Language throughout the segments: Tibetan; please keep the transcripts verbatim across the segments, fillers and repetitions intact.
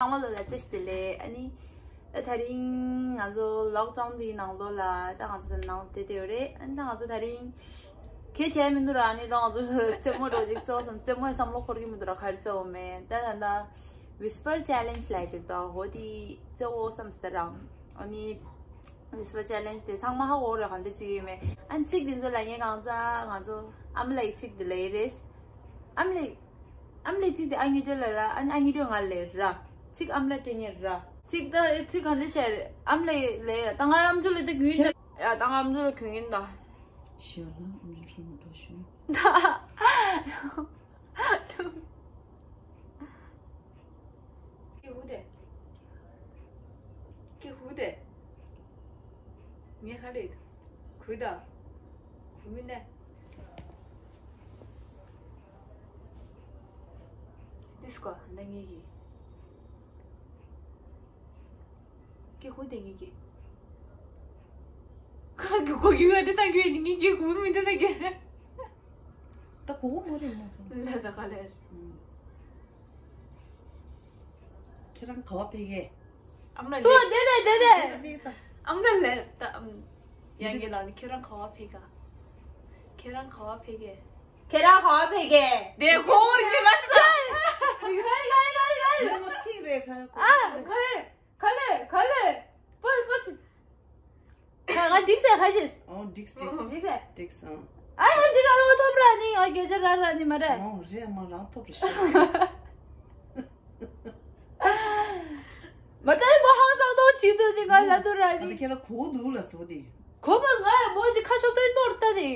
ཚང་མ་ལ་ལ་བཀྲ་ཤིས་བདེ་ལེགས། ཨ་ནི་ད་དེ་རིང་ང་ཚོ་ལོག་ཌའུན་འདིའི་ནང་ལོགས་ལ་ད་ང་ཚོ་ད་ནང་བསྡད་བསྡད་ཡོད་རེད། ཨ་ནི་ད་ང་ཚོ་དེ་རིང་ག་རེ་བྱས་མི་འདུག་ར། ཨ་ནི་ད་ང་ཚོ་རྩེད་མོ་འདྲ་ཅིག་རྩེ་དགོས་བསམ། རྩེད་མོའི་བསམ་བློ་འཁོར་གྱི་མི་འདུག་ར། ག་རེ་རྩེ་དགོས་མེད། ད་ད་ད་Whisper Challenge ལབ་ཅིག་འདུག་འོ་དེ་རྩེ་དགོས་བསམ་ཟེར་ར། ཨ་ནི་Whisper Challenge དེ་ཚང་མ་ཧ་གོ་རེད། གང་འདྲ་ཅིག་ཡིན་མིན། ཨ་ནི་ཚིག་དེ་ཚོ་ལབ་མཁན་གང་ཚ་ང་ཚོ་ཨ་མ་ལགས་ཀྱིས་ཚིག་དེ་ལབ་ཀྱི་རེད། ཨ་མ་ལགས། ཨ་མ་ལགས་ཚིག་དེ་ཨ་མྱེས་སྒྲོལ་ལ་ལ། ཨ་ནི་ཨ་མྱེས་སྒྲོལ་ང་ལ་ལབ་ར། ཚིག་ཨ་མ་ལགས་སྤྲད་མཁན་ར། ཚིག་ད་ཚིག་གང་འདྲ་བྱས་རེད། ཨ་མ་ལགས་ལབ་ར། ད་ང་ཨ་མ་ལགས་ལ་ད་གྱོན་ཡིན་ད། ཡ་ད་ང་ཨ་མ་ལགས་ལ་གྱོན་ཡིན་ད། ཞེས་ལ་ཨ་མ་ལགས་ཁྲོམ་མ་འགྲོ་ཞུ། ད། ཀྱེ་ཧུ་དེ། ཀྱེ་ཧུ་དེ། ངས་ཁ་ལེ་གུ་ད། གུ་མི་ནས། དིས་ཀོ་ན་ངེ་གི། ཀྱེ་ཧུ་དེ་ངེ་གི། ཁ་གི་གོ་གི་ང་དེ་ད་གི་ངེ་གི་གུ་མི་དེ་ད་གི། ད་གོ་གོ་མ་རེད་མ་སོང་། ལ་ད་ག་ལེ། ཁྱེད་རང་ག་བ་ཕེབས་གས། ཨམ་ལ་ཚོ་ལེ། དེ་དེ་དེ་དེ། ཨམ་ལ་ལེ་ད་ཨམ། ཡང་གི་ལ་ནི་ཁྱེད་རང་ག་བ་ཕེབས་ག། ཁྱེད་རང་ག་བ་ཕེབས་གས། ཁྱེད་རང་ག་བ་ཕེབས་གས། དེ་གོ་བོར་གི་ལ་ས། ག་རེ་ག་རེ་ག་རེ་ག་རེ། ཡིན་ན་མ་ཐིག་རེད་ག་རེ་གོ། ཨ་ག་རེ། ག་ལེ་ག་ལེ། པོ་པོ་སི། ཁ་ང་འགྲིག་སེ་ཁ་ཤེས། ཨོ་འགྲིག་འགྲིག་འགྲིག་སེ། འགྲིག་སོང་། ཨ་ཡང་འདི་ར་རོ་ཐོབ་ར་ནི་ང་རྒྱལ་ཆ་ར་ར་ནི་མ་རེད། ཨོ་རེད་མ་རང་ཐོབ་རེ་ཤོག་མ་ད་མོ་ཧང་སང་དོ་ཆི་དུ་ནི་ང་ལ་དུ་ར་ཨ་ནི། ཁྱེད་ར་གོ་འདུག་ལ་སོ་དེ། གོ་མ་ང་མོ་ཅི་ཁ་ཆོབ་ཏོ་ནོར་ཏ་ནི།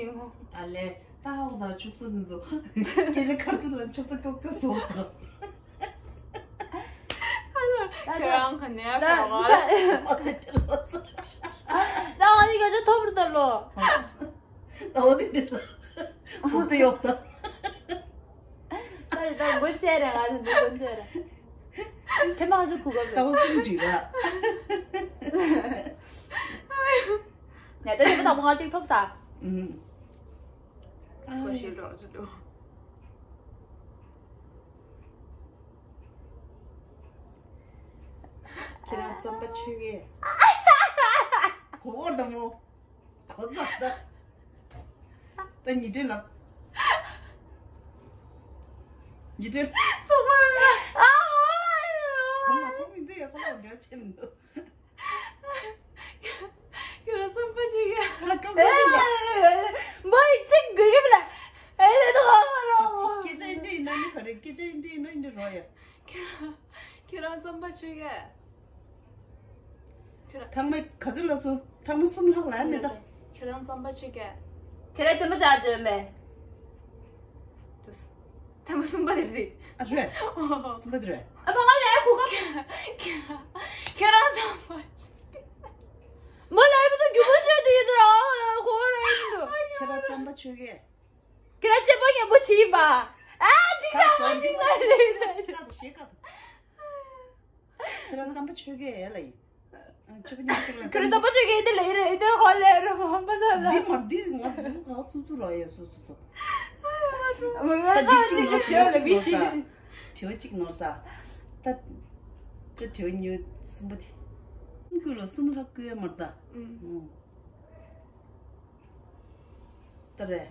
ཨ་ལེ་ད་ཧོག་ད་ཆོབ་ཏོ་ནི་ཟོ། སྐད་ཆ་ཁར་དུ་ལ་ཆོབ་ཏོ་ཀོ་ཀོ་སོ་སོ། ཁྱེད་རང་ག་ནས་ཕེབས་པ། ད་ཨ་ནི་ག་ཚོད་ཐོབ་རུ་ད་ལོ། ད་འོ་དེ་འདྲ་ལ་ཕུག་ཏུ་ཡོང་ད། ད་ད་མགོ་ཚད་རེད། ང་ཚོ་མགོ་ཚད་རེད། ཐེ་མ་ཚོ་ཁུག་གོ་ད་འོ་སུམ་ཅིག་ར། ནས་ད་ཐེ་མ་དང་པོ་ང་གཅིག་ཐོབ་ས། ཨུམ། སོ་ཤི་རོ་ཟུ་རོ། ཁྱེད་རང་རྩམ་པ་མཆོད་ཀས། གོ་བོར་དང་མོ། གོ་ཚ་ད། ད་ཉི་སྒྲོན་ལ། ཉི་སྒྲོན། སོ་མ་ལ། ཨ་ཨོ། གོ་མ་གོ་མི་འདུག་ཡ། གོ་མ་འདྲ་ཆེ་མི་འདུག་ཁྱོད་རང་རྩམ་པ་མཆོད་ཀས། ཨ་ཀ་ཀ་ཅི་ལ། མོ་ཡི་ཅིག་དགོས་ཡོད་ལ། ཨེ་ལེ་དུ་ཧོ་རོ། སྐད་ཆ་འདི་ཡིན་ན་ནི་ག་རེ། སྐད་ཆ་འདི་ཡིན་ན་འདི་རོ་ཡ། ཁྱོད་རང་རྩམ་པ་མཆོད་ཀས། ཁྱོད་རང་། ཐེངས་མ་ག་ཚོད་ལ་སོང་། ཐེངས་མ་གསུམ་ལྷག་ལ་མེད་ད། ཁྱོད་རང་རྩམ་པ་མཆོད་ཀས། ཁྱོད་རང་རྩམ་པ་ཟ་འདོད་མེད། ཐེངས་མ་གསུམ་པ་དེ་རེད། ཨ་རེད། གསུམ་པ་དེ་རེད། ཨ་ཕ་ང་ལས་ཁུག་ག་ཁྱོད་རང་རྩམ་པ་མཆོད་ཀས། མོ་ལས་མི་འདུག་རྒྱུ་མ་ཤོད་དེ་ཡིན་དུ་ར། ཁོ་ར་ཡིན་དུ། ཁྱོད་རང་རྩམ་པ་མཆོད་ཀས། ཁྱོད་རང་གཅེས་པོ་ཉན་པོ་ཆི་ཡིན་པ། ཨ་ཅིག་ཚ་བ་ཅིག་ལ་རེད། ཞེ་ཀ་དང་། ཁྱོད་རང་རྩམ་པ་མཆོད་ཀས་ལ་ཡིན། ཨ་མཆོད་པ་ཉོ་ཞིག་ལ། ཁྱོད་རང་རྩམ་པ་མཆོད་ཀས་དེ་ལ་ཡིན་རེད། དེ་ཧོ་ལེ་རོ་མ་ས་ལ། འདི་མ་འདི་ང་ཚོ་ག་ཚུགས་ཚུགས་ར་ཡ་སོ་སོ་སོ། མ་ང་ད་འདི་ཚོ་གཅིག་ནོར་ས། གཅིག་ནོར་ས། དྲི་བ་གཅིག་ནོར་ས། ད་ད་དྲི་བ་ཉོ་གསུམ་པ་དེ། ཀུན་ལ་གསུམ་ལྷག་ཀུན་ཡ་མར་ད། ཨུམ། ད་རེད།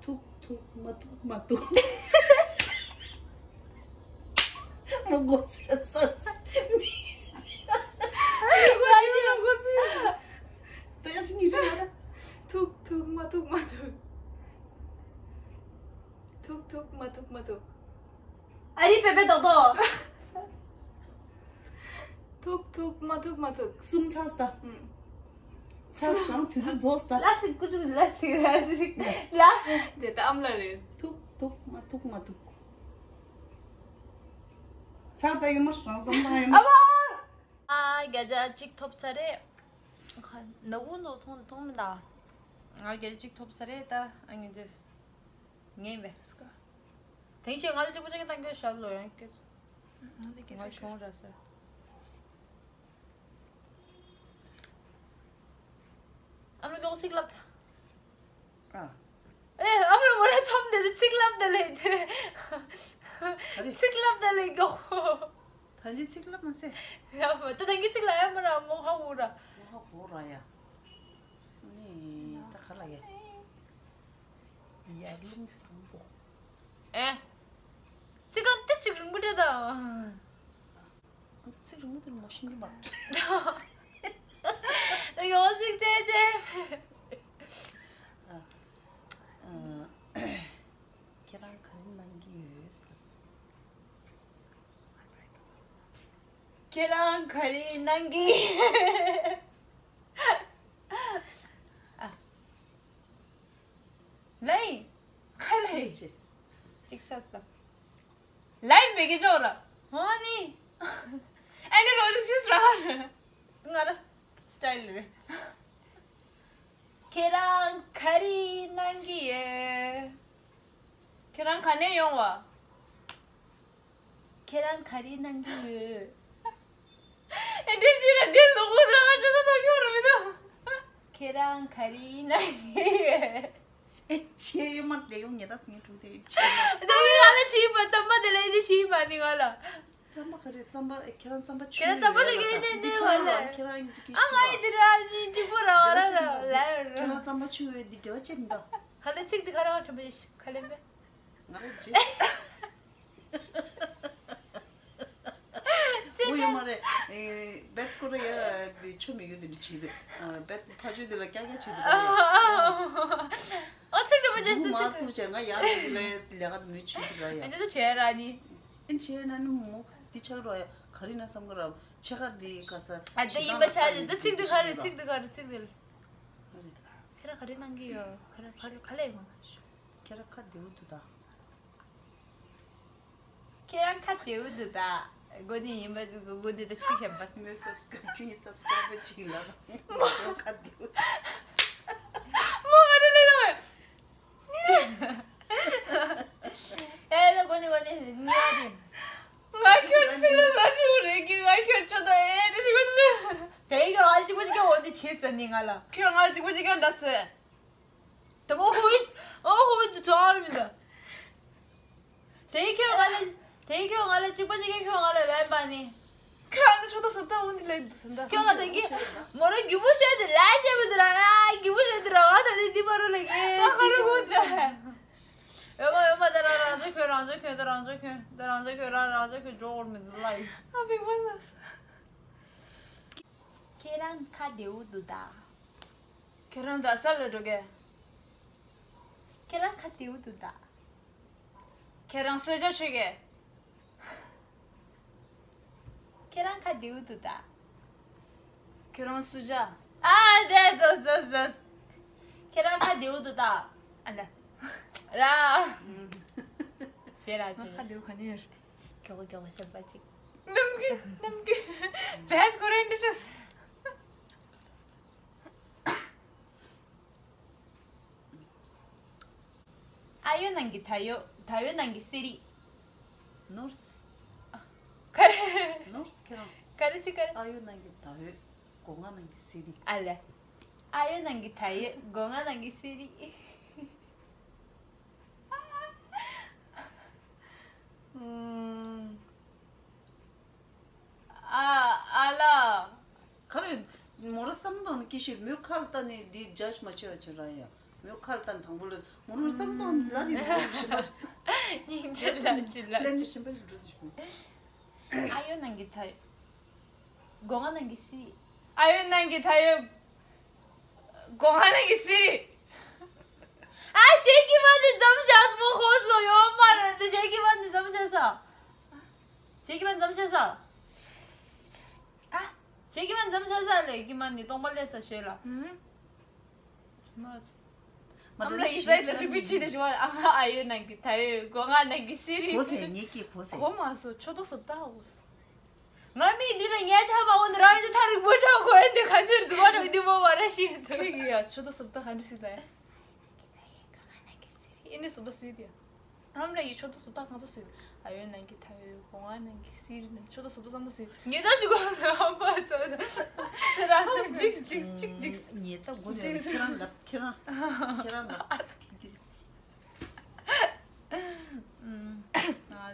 ཐུག་ཐུག་མ་ཐུག་མ་ཐུག་མོ་མགོ་ཚོས་ས། ད་ཡ་ཅི་ཉི་རེད་ལ། ཐུག་ཐུག་མ་ཐུག་མ་ཐུག་ཐུག་ཐུག་མ་ཐུག་མ་ཐུག་ཨ་རི་པེ་པེ་རྡོག་རྡོག་ཐུག་ཐུག་མ་ཐུག་མ་ཐུག་གསུམ་ཚར་ས། ཨུམ། ཚར་སོང་། དུས་ཚོད་རྫོགས་ས། ལ་སི་ཀུ་ཅུ་ལ་སི་ལ་སི་ལ། དེ་ད་ཨམ་ལ་རེད། ཐུག་ཐུག་མ་ཐུག་མ་ཐུག་ཚར་ད་ཡོད་མ། རང་བསམ་ན་ཡོད་མ། ཨ་བ། ཨ་བརྒྱ་ཆ་གཅིག་ཐོབ་ཚར་རེད། ཁ་ནག་པོ་ནོ་མཐོང་མཐོང་མི་འདུག་ང་བརྒྱ་ཆ་གཅིག་ཐོབ་ཚར་རེད་ད། ཨ་ངས་ཚོས། ངས་མེད། དེང་ཕྱིན་ང་ལ་གཅིག་པུ་གཅིག་བཏང་རྒྱུ་ཞབས་ལོ་ཡང་སྐྱོ། ང་གྱོང་ར་ཟེར། ཨ་མའི་ལོག་ཚིག་ལབ་ད། ཨ། ཨེ་ཨ་མའི་མོ་ར་ཐོམ་དེ་ཚིག་ལབ་ད་ལེ་དེ། ག་རེ། ཚིག་ལབ་ད་ལས་མགྱོགས། ད་ཅི་ཚིག་ལབ་མ་ཟེར། ཡ་མ་ད་ད་གི་ཚིག་ལ་ཡ་མ་ར་མོ་ཧ་གོ་ར། མོ་ཧ་གོ་ར་ཡ། ནི་ད་ག་ལ་ཡ། ཡར་ཀླུང་གཙང་པོ། ཨེ། ཚིག་གང་ཏི་ཅིག་རིང་པོ་འདྲ་ད། ཚིག་རིང་པོ་དེར་མོ་ཤིང་གི་མ། ཡོ་ཚིག་ཏེ་ཏེ། ཨ། ཨ། ཁྱེད་རང་ག་རེ་གནང་གི་ཡོད། ཁྱེད་རང་ག་རེ་གནང་གི། ཨ། ལའི། ཁ་ལའི། ཅིག་ཅིག་ཅིག་ཅིག་ལའི་མེ་གི་ཅོག་ར། ཧོ་ནི། ཨ་ནི་རོ་ཞིག་ཤིས་ར། ང་ར་སི་ཊལ་རེད། ཁྱེད་རང་ག་རེ་གནང་གི་ཡོད། ཁྱེད་རང་ག་ནས་ཡོང་བ། ཁྱེད་རང་ག་རེ་གནང་གི་ཡོད། ཨེ་འདྲ་ཅི་ལ་འདི་ལོག་གོ་དྲ་ང་ཅི་ད་ཐོག་ཡོད་ར་མི་འདུག་ཁྱེད་རང་ག་རེ་གནང་གི་ཡོད། ཨེ་ཆེ་ཡོད་མ་རེད་ཡོང་ཉེ་ད་སྙིང་གྲུང་དེ་ཆེ་ཡོད། ད་ཡི་ང་ལ་ཆི་ཡིན་པ་རྩམ་པ་དེ་ལ་ཡི་དེ་ཆི་ཡིན་པ་ནི་ང་ལ། རྩམ་པ་ག་རེ་རྩམ་པ་ཨེ་ཁྱེད་རང་རྩམ་པ་ཆུ་ཁྱེད་རང་རྩམ་པ་ཡོད་ལ་ཆུ་ས་ཡོད་འདི་ཁ་ལ་ཁྱེད་རང་ཡིན་འགྲིག་གི་ཨ་ང་ཡི་དེ་ར་ནི་འཇིགས་པོ་ར་ར་ར་ལ་ཡོད་ར། ཁྱེད་རང་རྩམ་པ་ཆུ་ཡོད་འདི་འབྲེལ་བ་ཅི་མི་འདུག་ཁ་ལ་ཚིག་འདི་ཁ་ར་བ་ཁྲམ་པ་ཡོད་ཁ་ལེན་པས། ང་རང་རྗེས། ཨོ་ཡོད་མ་རེད། ཨེ་བེད་ཀོ་རེ་ཡ་དེ་ཆོ་མི་ཡོད་དེ་འདྲ་བྱེད་དེ། ཨ་བེད་ཕ་ཆོས་དེ་ལ་ཀྱག་ཀྱག་བྱེད་དེ་རེད། ཨོ་ཚིག་འགྲོ་མ་བྱེད་དེ་ཚིག་མ་ཚུགས་བྱས་ང་ཡར་དེ་ལས་ལས་ཀ་དེ་མི་ཆུ་དེ་ར་ཡ། ཨེ་འདི་ཚོ་བྱས་ར་ནི། ཨེ་བྱས་ན་ནི་མོ་དེ་ཆགས་རོགས་ཡ་ག་རེ་ན་བསམ་གི་ར་ཆེ་ཁ་དེ་ག་ས། ཨ་དེ་ཡིན་པ་ཆགས་ཀྱི་འདི་ཚིག་དེ་ག་རེ་ཚིག་དེ་ག་རེ་ཚིག་དེ། ཁྱེད་རང་ག་རེ་གནང་གི་ཡོད་ཁ་ར་ག་རེ་ག་ལས་ཡོང་། ཁྱེད་རང་ཁ་བདེ་བོ་འདུག་ད། ཁྱེད་རང་ཁ་བདེ་བོ་འདུག་ད། དགོས་ནི་ཡིན་པ་འདུག་དགོས་འདི་ད་སི་གཞན་པ། ངའི་སབ་སི་ཀ་རབ་ཁྱོད་ཀྱི་སབ་སི་ཀ་རབ་ཅིག་ལ་ཁྱེད་རང་ཁ་བདེ་བོ། མོ་ང་འདྲ་ལས་ན་བས། ཨེ་ལ་དགོས་ནི་དགོས་ནི་ཉི་བ་དེ། ང་ཁྱོད་ཚིག་ལ་ལ་ཞུ་རེད་ཀྱི་ང་ཁྱོད་ཆོ་ད་ཨེ་འདྲ་ཞུ་གི་འདུག་དེ་ཡི་ག་ང་གཅིག་པ་གཅིག་ཀྱང་འོ་འདི་བྱེད་ཟེར་ནི་ང་ལ། ཁྱོད་ང་གཅིག་པ་གཅིག་ཀྱང་འདྲ་ཟེར། དེ་མོ་ཧུའི། ཨོ་ཧུའི་དུ་ཚོ་ཨ་རུ་མི་འདུག་དེ་ཁྱོད་ང་ལ། དེ་ཁྱོད་ང་ལ་གཅིག་པ་གཅིག་ཁྱོད་ང་ལ་ལན་པ་ནི། ཁྱོད་ཨ་ནི་ཆོ་ད་སོ་ད་འོ་འདི་ལས་འདུག་ད། ཁྱོད་ང་དེ་གི་མོ་ར་རྒྱུ་མོ་བཤད་དེ་ལན་བཤད་མི་འདུག་ར་ང་རྒྱུ་མོ་བཤད་དེ་ར་ང་ད་ནི་འདི་པ་རུ་ལ་གི་ང་ཁ་རུ་ཧུ་ཚ། ཡོད་མ་ཡོད་མ་ད་ར་རང་ཚོ་ཁྱོད་རང་ཚོ་ཁྱོད་ད་རང་ཚོ་ཁྱོད་ད་རང་ཚོ་ཁྱོད་ར་རང་ཚོ་ཁྱོད་འཇོག་འོར་མི་འདུག་ལ་ཡི། ཨ་བིག་པ་ན། ཁྱེད་རང་ཁ་བདེ་བོ་འདུག་ད། ཁྱེད་རང་རྡ་ས་ལ་འགྲོ་གས། ཁྱེད་རང་ཁ་བདེ་བོ་འདུག་ད། ཁྱེད་རང་གསོལ་ཇ་མཆོད་གས། ཁྱེད་རང་ཁ་བདེ་བོ་འདུག་ད། ཁྱེད་རང་གསོལ་ཇ། ཨ་དེ་ཟོ་ཟོ་ཟོ། ཁྱེད་རང་ཁ་བདེ་བོ་འདུག་ད། ཨ་ལ། ར། ཞེ་ར་ང་ཁ་བདེ་བོ་ག་ནས་ཡོད། མགྱོགས་པོ་མགྱོགས་པོ་བཤད་པ་ཅིག་ནམ་རྒྱུན་ནམ་རྒྱུན། བད་ཀོ་རེ་འདི་ཤོས། ཨ་ཡོད་ནང་གི་ད་ཡོད་ད་ཡོད་ནང་གི་སི་རི། ནོར་སི། ག་རེ། ནོར་སི་ཁྱེད་རང་། ག་རེ་ཅི་ག་རེ། ཨ་ཡོད་ནང་གི་ད་ཡོད་སྒོ་ང་ནང་གི་སི་རི། ཨ་ལེ། ཨ་ཡོད་ནང་གི་ད་ཡོད་སྒོ་ང་ནང་གི་སི་རི། ཨ་ཨ་ལ། ག་རེ། མོ་ར་བསམ་དོན་ཀི་ཤིར་མོའི་ཁ་ལ་ལྟ་ནས་འདི་ཇཇ་མ་བྱེད་བ་བྱེད་ར་ཡ། མོའི་ཁ་ལ་ལྟ་ནས་དང་པོ་ལ་མོ་ར་བསམ་དོན་ལ་དེ་འདི་ཞིམ་པ། སྙིང་རྗེ་ལ་ཅི་ལ་ལན་ཅི་ཞིམ་པ་ཞིག་འགྲོ་དུ་ཞིག་ཨ་ཡོད་ནང་གི་ད་ཡོད། སྒོ་ང་ནང་གི་སི་རི། ཨ་ཡོད་ནང་གི་ད་ཡོད། སྒོ་ང་ནང་གི་སི་རི། ཨ་ཞེ་གི་བ་འདི་འཛོམས་བཞག་མོ་ཧོས་ལོ་ཡོད་མ་རེད་འདི་ཞེ་གི་བ་འདི་འཛོམས་བཞག་ས། ཞེ་གི་བ་འཛོམས་བཞག་ས། ཨ། ཞེ་གི་བ་འཛོམས་བཞག་ས་ལས་གི་མ་ནི་སྟོང་པ་ལས་ས་ཞེ་ལ། ཨ་མ་ལ་ཡི་སའི་ལ་རི་པི་ཆི་དེ་ཞུ་བ་ཨ་ཨ་ཡོད་ནང་གི་ད་ཡོད་སྒོ་ང་ནང་གི་སི་རི། གོ་སེ་ངེད་ཀྱི་གོ་སེ། གོ་མ་སོ་ཆོ་ཏོ་སོ་ད་འོ་སོ། ང་མི་འདི་ལ་ཉལ་ཆ་མ་འོང་ནི་རང་ཡོད་ཐ་རིག་པོ་ཆ་གོ་ཨེ་འདི་ག་འདིར་འཛུལ་བ་རང་འདི་མོ་བ་ར་ཤི་ཁྱོད་ཀྱི་ཡ་ཆོ་ཏོ་སོ་ད་ག་འདི་སི་ད་ཡ། ཨེ་ནི་སོ་ད་སི་དེ་ཡ། ཨམ་ལ་ཡི་ཆོ་ཏོ་སོ་ད་གང་ས་སུ། ཨ་ཡོད་ནང་གི་ད་ཡོད་སྒོ་ང་ནང་གི་སི་རི་ནང་ཆོ་ཏོ་སོ་ད་ཙམ་པོ་སུ། ཉེ་ད་ཅི་གོ་ཨམ་པ་ཚོ་ད་ར་ཅིག་ཅིག་ཅིག་ཅིག་ཉེ་ད་གོ་ནས་ཁྱེད་རང་ལབ་ཁྱེད་རང་ཁྱེད་རང་ལབ། ཨ་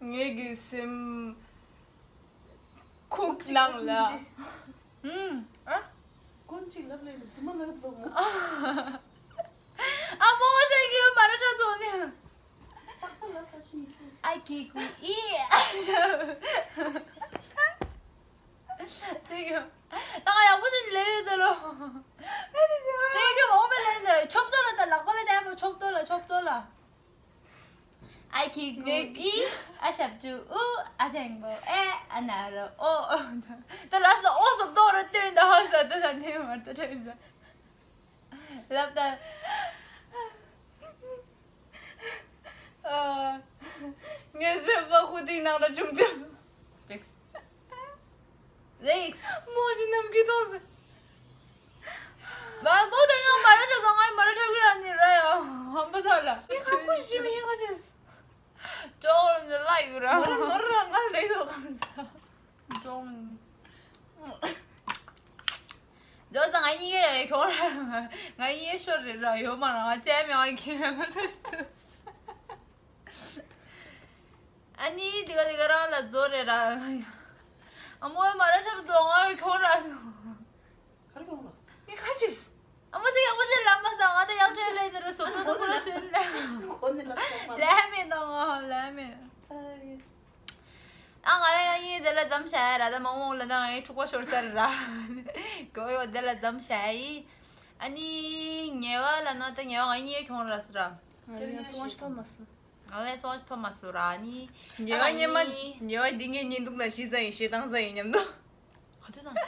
ངེད་ཀྱི་སེམས་ཁུག་ནང་ལ། ཨུམ། ཨ། ཀུན་གཅིག་ལབ་ལེ་རྫུན་མ་ལབ་འདུག་མོ། ཨ་མོ་ཟེར་གི་མ་ར་ཁྲ་སོང་ནི། ཨ་ཁི་ཀུ་ཨི། དེ་གི་ད་ང་ཡག་པོ་ཞིག་ལས་ཡོད་དེ་ལོ། དེ་གི་མོ་མེ་ལས་ཟེར་ཆོབ་ཏོ་ལ་ད་ལག་པ་ལ་ད་མོ་ཆོབ་ཏོ་ལ་ཆོབ་ཏོ་ལ། ཨ་ཁི་ཀུ་ཨི། ཨ་ཞབས་ཀྱུ་ཨུ། ཨ་ཆེན་པོ་ཨེ། ཨ་ན་རོ་ཨོ། ད་ལ་སོ་ཨོ་སོ་ཏོ་ར་ཏོན་ད་ཧ་ས་ད་ད་ནེ་མར་ད་ཏོན་ད། ལབ་ད། ཨ། ངའི་སེམས་པ་ཧུ་ཏིང་ནང་ལ་བྱུང་བྱུང་། ཅིག་རེད། མོ་ཞིག་ནམ་རྒྱུན་གཏོང་ཟེར། མ་མོ་དེ་ཡང་མ་ར་ཁྲ་སོང་ང་མ་ར་ཁྲ་གི་ར་ནི་ར་ཡ། ཧམ་པ་ཚ་ལ། ཡ་ཁ་ཁུ་ཞི་མི་ཡ་ཁ་ཅེས། ཅོག་ལམ་ཟེར་ལ་ཡུ་ར། མ་ར་མ་ར་ང་ལས་ཡོད་གང་ཟ། ཅོག་ལམ། ཇོ་ད་ང་གཉིས་ཀ་ཡང་གྱོང་ར། ང་གཉིས་ཀ་ཤོར་རེད་ར། ཡོད་མ་ར། ང་རྩེ་མེད་པ་ཁྱེད་མ་ཚོ་ཞིག་ཏུ། ཨ་ནི་དེ་ག་དེ་ག་རང་ལ་རྫོགས་རེད་ར། ཨ་མོ་ཡ་མ་ར་ཁྲབ་སོང་། ང་གྱོང་ར་སོང་། ག་རེ་གྱོང་ར་སོང་། ངས་ཁ་ཆུས། ཨ་མོ་ཚེ་ཡག་པོ་ཅིག་ལབ་མ་སོང་། ང་ད་ཡག་ཁྲལ་ལས་དེ་རུ་སོབ་ཏོ་ཏོ་ཁོ་ར་སོན་ལ། ཁོ་ནི་ལབ་སོང་མ། ལས་མེད་དང་ལས་མེད། ཨ་ང་རང་ཡང་ཡིན་དེ་ལ་འཛམ་བྱ་ཡ་ར། ད་མང་མང་ལ་ད་ངའི་འཁྲུག་པ་ཤོར་ས་རེད་ར། གོ་ཡོ་དེ་ལ་འཛམ་བྱ་ཡི། ཨ་ནི་ཉེ་བ་ལ་ན་ད་ཉེ་བ་ང་གཉིས་གྱོང་ར་སོང་ར། ང་ཡང་སོང་ཞིག་ཐོབ་མ་སོང་། ང་ལ་སོང་ཞིག་ཐོབ་མ་སོང་ར། ཨ་ནི་ཉེ་བ་ཉེ་མ་ཉེ་བ་འདི་ངའི་ཉིན་འདུག་ན་ཤི་ས་ཡིན། ཞེ་སྡང་ས་ཡིན་མཉམ་དུ། ག་དུས་དང་།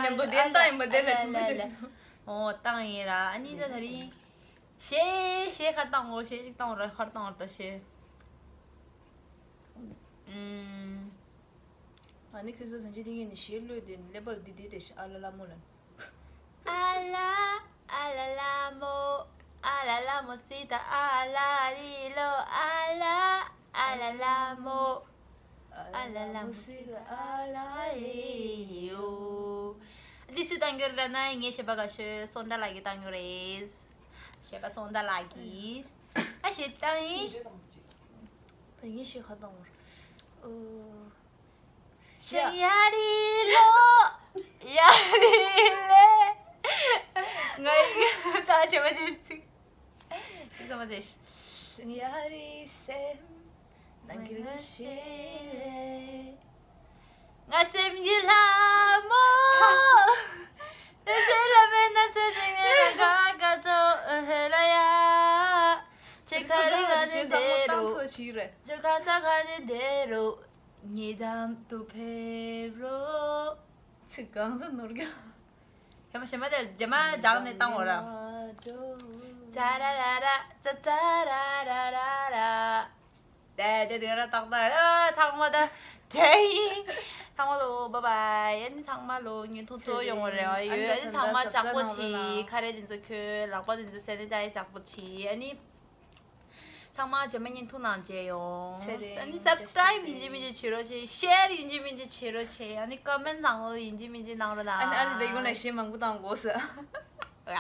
མཉམ་དུ་བདེན་བཏང་ཡིན་པ་དེ་ལས་ཁྲིམས་ཁ་ཤས་སོང་། ཨོ་བཏང་ཡིན་ར། ཨ་ནི་ད་ད་རིང་། གཞས་གཞས་ཁར་བཏང་ངོ་། གཞས་ཅིག་བཏང་ར། ཁར་བཏང་ར་ད་གཞས། ཨུམ། ང་ནི་ཁྱོད་ཚོ་ཐམས་ཅད་འདི་ངས་ནི་གཞས་གློད་དེ་ནི་ཀླད་པར་འདི་འདི་དེ་ཨ་ལ་ལ་མོ་ལ། ཨ་ལ་ཨ་ལ་ལ་མོ། ཨ་ལ་ལ་མོ་སི་ཏ་ཨ་ལ་ལི་ལོ། ཨ་ལ་ཨ་ལ་ལ་མོ། ཨ་ལ་ལ་མོ་སི་ཏ་ཨ་ལ་ལི་ཡོ། འདི་སུས་བཏང་རྒྱུ་རེད་ན། ངའི་གཞས་པ་དགའ་ཤོས་སོན་ཏྲ་ལགས་ཀྱིས་བཏང་རྒྱུ་རེད། གཞས་པ་སོན་ཏྲ་ལགས་ཀྱིས་ཨ་གཞས་བཏང་ཡིན། ད་ངའི་གཞས་ཁ་བཏང་བར། ཨོ། ཤ་ཡ་རི་ལོ། ཡ་རི་ལེ། ང་ཡི་ད་བྱེད་པ་བྱེད་ཚིག་ཚིག་ཙམ་མ་ཟེར། ཤ་ཡ་རི་སེམས། ན་གི་རུ་ཤི་ལེ། ང་སེམས་ཀྱི་ལྷ་མོ། ཨེ་སེ་ལ་མེ་ན་ཚེ་ཅིག་ནས་ལ་ག་ག་ཅོ་ཨེ་ཧེ་ལ་ཡ། ཆེ་ཁ་རི་ག་ནས་དེ་རུ། ཇོར་ཁ་ས་ག་ནས་དེ་རུ། ཉེ་འགྲམ་དུ་ཕེབས་རོགས། ཚིག་གང་ཟེར་ནོར་གྱང་། ཡ་མ་ཞེ་མ་དེ་རྗེས་མ་སྦྱངས་ནས་བཏང་འོ་ར། ཙ་ར་ར་ར་ཙ་ཙ་ར་ར་ར་ར། དེ་དེ་དེ་ར་ཏག་ཏག་ཨ་ཚང་མ་ད་དེ་ཡིན། ཚང་མ་ལོ་བྷའི་བྷའི། ཨ་ནི་ཚང་མ་ལོ་ཉིན་ཐོ་ཚོ་ཡོང་བ་རེད། ཨ་ཡོད། ཨ་ནི་ཚང་མ་ལྕགས་པོ་བྱེད། ཁ་རས་དེ་ཚོ་གྱོན། ལག་པ་དེ་ཚོ་སེ་ནི་ཏའི་ཛི་ལྕགས་པོ་བྱེད། ཨ་ནི། ཚང་མ་རྗེས་མ་བརྙན་ཐུང་ནང་མཇལ་ཡོང་། ཚེ་རིང་། ཨ་ནི་སབ་སི་ཀྲའིབ་ཡིན་གཅིག་མིན་གཅིག་བྱེད་རོགས་བྱེད། ཤེར་ཡིན་གཅིག་མིན་གཅིག་བྱེད་རོགས་བྱེད། ཨ་ནི་ཀོ་མེན་ནང་ལོགས་ཡིན་གཅིག་མིན་གཅིག་གནང་རོགས་གནང་། ཨ་ནི་ཨ་ཅེ་དེ་ཀུན་ལ་གཞས་མང་པོ་བཏང་དགོས་ས། ཡ།